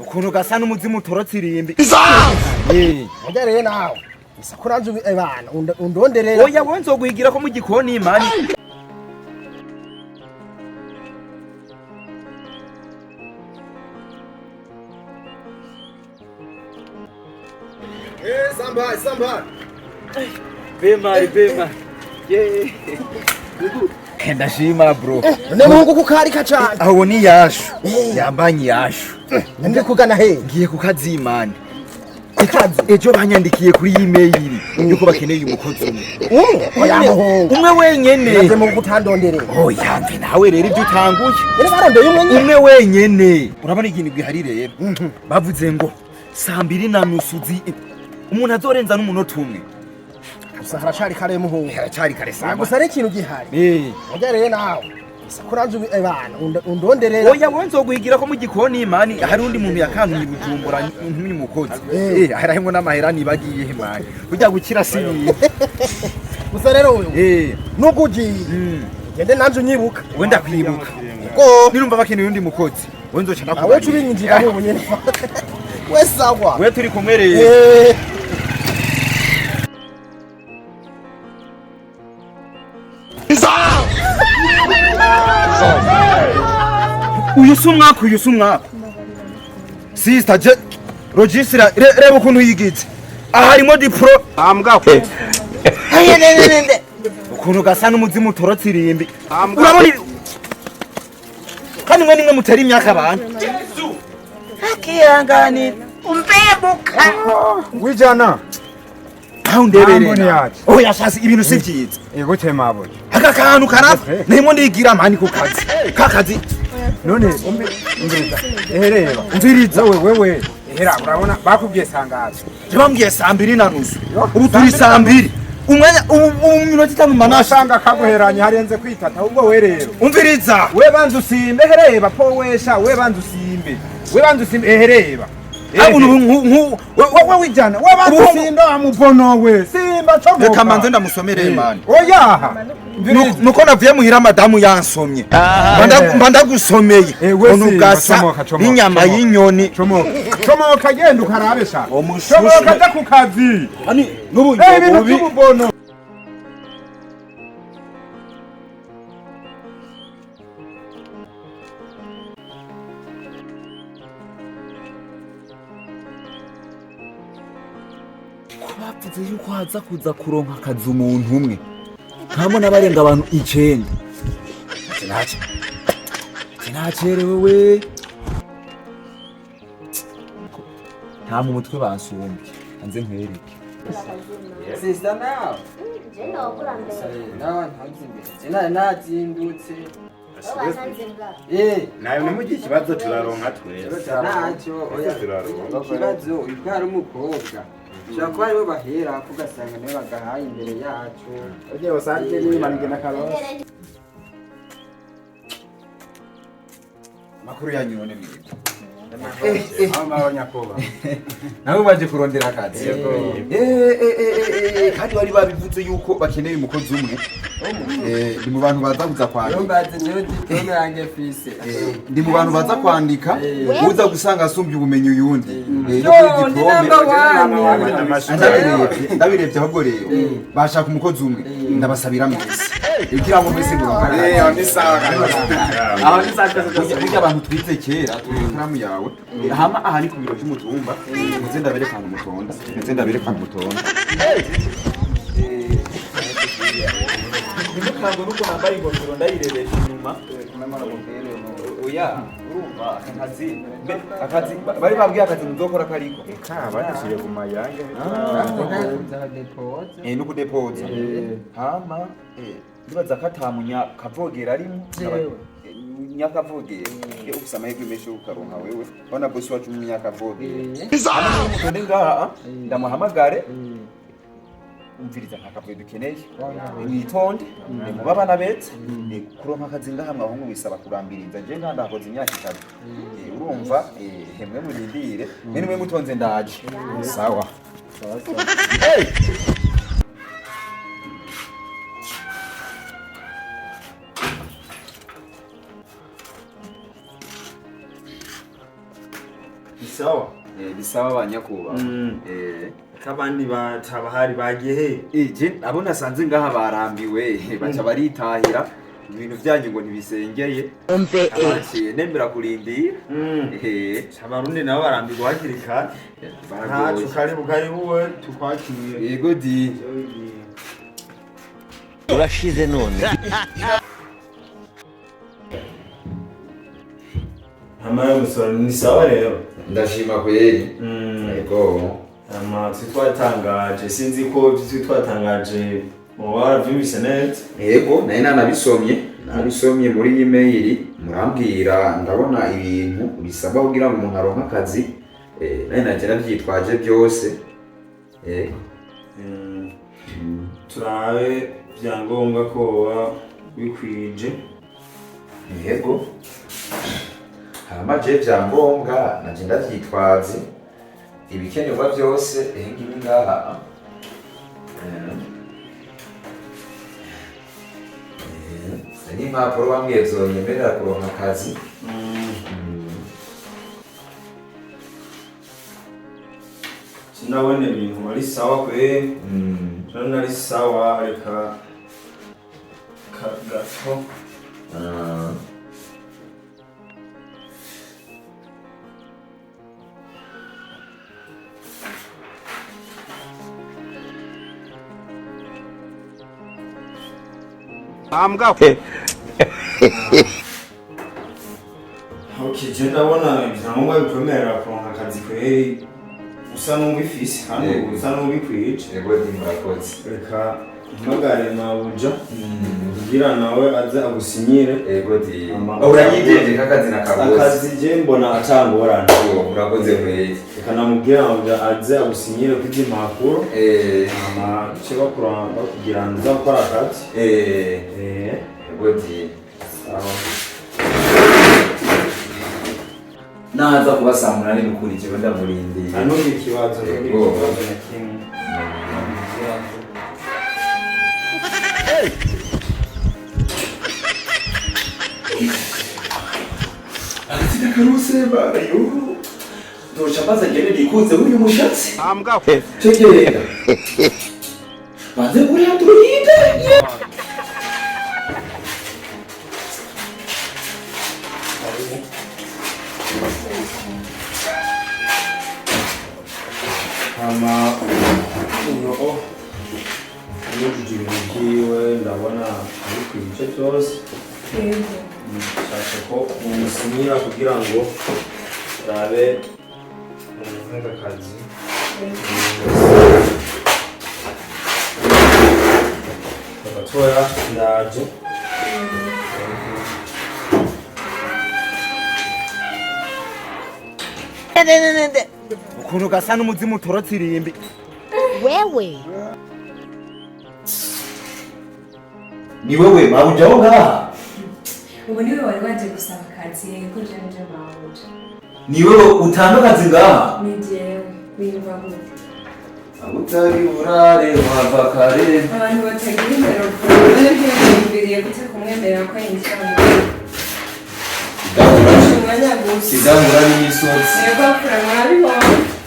Ukuntu gasa n'umuzimu utorotse irimbi. Burya rero nawe bisa ko uranze ebana undonderera. Oya, wowe nzoguhigira ko mu gikoni, man. Eh, samba samba. Bema bema. Ye. Ndashima, bro. None muhungu kukarika cane? Aho ni yashu. Yambanye yashu. Ndi kugana he? Ngiye ku kazi, man. Akazi? Ejo banyandikiye kuri email yuko bakeneye umukozi umwe. Umwe? Oya muhungu. Umwe wenyene. Naze mu gutandonderera. Oya, mve nawe rero ibyo utanguye. None barondeye umwe nyene? Umwe wenyene. Urabona ikintu gihari rero. Bavuze ngo 2:30 umuntu azorenza n'umunota umwe. Gusa haracari kare, muhungu. Haracari kare sana. Gusa ari ikintu gihari. Burya rero nawe bisa ko uranze ebana undonderera. Oya, wowe nzoguhigira ko mu gikoni, man. Hari undi muntu yakantumye i Bujumbura ntumye umukozi. Harimwo n'amahera nibagiye, man. Burya gukira si ibintu. Gusa rero wewe nubwo ugiye, gende nanje unyibuka. We ndakwibuka. Ko nirumva bakeneye undi mukozi, we nzoca awe ndakubarira. tubinyinjira n'ubu nyene we sawa. We turi kumwe rero. Uyu si umwaka, uyu si umwaka, sister. Je registra, reba ukuntu yigize aha, harimo diplôme. Ukuntu gasa n'umuzimu utorotse irimbi. Urabona kandi mwe nimwe mutera imyaka abantu akihanganira umbebuka. Wijana. Aho ndebere. Mboni yacu. Oya shasi, ibintu si vyiza. Igute mabuye. Aka kantu karapfa, nimo ndigira, man, ku kazi kakazi. None umviriza. Ehereba. Umviriza. Wewe wewe. Ehera, urabona bakubwiye sangazo. Bambwiye 2:30, ubu turi 2:00, umwanya ubu minota 5 manasha. Usanga kaguheranye harenze kwitata ahubwo we rero. Umviriza. We banza usimbe, ehereba po wesha, we banza usimbe. We banza usimbe, ehereba. Abo nku Wewe wijana, we banza usimbe wa mubono we. Simba chogoka. Reka manze ndamusomere, man. Oyaha. Nuko navuye muhira madamu yansomye. Mba ndagusomeye. We ukuntu simba, gasa chomoka, chomoka, n'inyama chomoka. y'inyoni. Chomoka. Chomoka genda ukarabe sha. Umushushu. Chomoka ja ku kazi. Ani n'ubu Ibintu by'ububono. Ko bavuze yuko haza kuza kuronka akazi umuntu umwe, nkabona barenga abantu 9. Sinacerewe we, nta mu mutwe bansumbye, anze nkwereke. Sister nawe. Je nokura mbere. Nawe ntanze imbere. Je nari nazindutse. Wowe wasanze mbwa. Nayo nimugire ikibazo, turaronka twese. Ntacyo oya. Turaronka. Ikibazo uyu bwari umukobwa. Ushobora kuba aribo bahera ko ugasanga nibo bagahaye imbere yacu. Ugiye usanje nimanige na karonse. Makuru yanyu none mwebwe? Aho nyakuba. Nawe baje kurondera akazi. Kandi bari babivuze yuko bakeneye umukozi umwe. Ndi mu bantu baza kuza kwandika. Numbaze niyo diplôme yanjye fise. Ndi mu bantu baza kwandika, uza gusanga asumbye ubumenyi uyundi. No Yo, kuri ndi diplôme. number one. Ndabirebye ahubwo rero bashaka umukozi umwe, ndabasabira mwese kugira ngo mwese muronke. Aho ni sawa. Aho ni sawa. Burya abantu twize kera turi ikaramu yawe. Hama aha ni ku biro by'umutumba, muze ndabereka ahantu mutonda, muze ndabereka ahantu mutonda. Ntimukangwe nuko nambaye ingofero ndayirebesha inyuma. Oya, urumva aka kazi akazi bari babwiye, akazi muzokora kariko. Badushyire ku mayange. No kudepoza. Hama ndibaza ko ata munya kavogera arimo. Jewe. Nyakavogera. Ufise amahirwe menshi yo kukaronka wewe, urabona bosi wacu umunyakavogera. Hama mutonde ngaha ndamuhamagare. Umviriza, nta kavuyo dukeneye, mwitonde, mube abana beza. Kuronka akazi ngaha mwahungu bisaba kurambiriza. Je ngaha ndahakoze imyaka 3. Urumva, hemwe murindire mwe nimwe mutonze, ndaje. Sawa. Hey! Ni sawa. Bisaba abanyakuba. Kabandi batabahari bagiye he? Je abo nasanze ngaha barambiwe baca baritahira ibintu byanyu ngo ntibisengeye. Abaciye nemera kurindira. Abarundi nabo barambirwa hakiri kare. Baragoye. Ntaco, karibu karibu, we tukwakiriye. Yego di. Urashize none. Hama musoro ni sawa rero. Ndashima kweli. Yego. Hama twe twatangaje, sinzi ko twe twatangaje mu waravyumvise neza. Yego, nari nanabisomye muri email murambwira, ndabona ibintu bisabwa kugira ngo umuntu aronke akazi. Nari naje navyitwaje byose. Yego. Turabe vyangombwa ko woba wikwije. Yego. Hama je vyangombwa naje ndavyitwaze ibikenerwa byose, ehe ngibi ngaha. N'impapuro bambwiye zonyemerera kuronka akazi. Sinabona ibintu ari sawa kwe. Turabona ari sawa, reka gato. Okay, je ndabona ibyangombwa bikwemerera kuronka akazi kweri usa n'uwifise kandi Yego. usa n'ubikwije. Yego di, murakoze. Reka mpamagare mabuja kugira nawe aze agusinyire. Yego di. Uranyijeje kakazi na kabosi. Akazi je mbona atangorane. Yego, murakoze kweri. Reka namubwira mabuja aze agusinyire kuri impapuro. Hama ce bakura bakugira ngo uza gukora akazi. Yego di. Sawa. Naza kuba saa 8 nukuri jewe ndamurindiye. Ntanumva ikibazo, ntumva Yego. ikibazo na kimwe. Ntumva ikibazo. Agatsina karuse bana yo. Ndoca maze ngene nikuze uyu mushatsi. Cegera. Banze kuri Android. Hama uno yujuje ibintu byiwe, ndabona ari ku bice byose. Nshaka ko mumusinyira kugira ngo rabe mumuhe akazi. Gatoya ndaje. Ukuntu gasa n'umuzimu utorotse irimbi. Wewe. Ni wewe mabuja wo ngaha? Ubu niwe wari waje gusaba akazi? Yego, jewe mabuja. Ni wewe utanga akazi ngaha? Ni jewe. Wiyumva gute? Utari urare wava kare. Abantu batagira indero ntibiyumviriye gute kumwemerera ko yinjira mu Kidahura umwanya gusa? Kidahura n'imisozi. Yego, kure murabibona.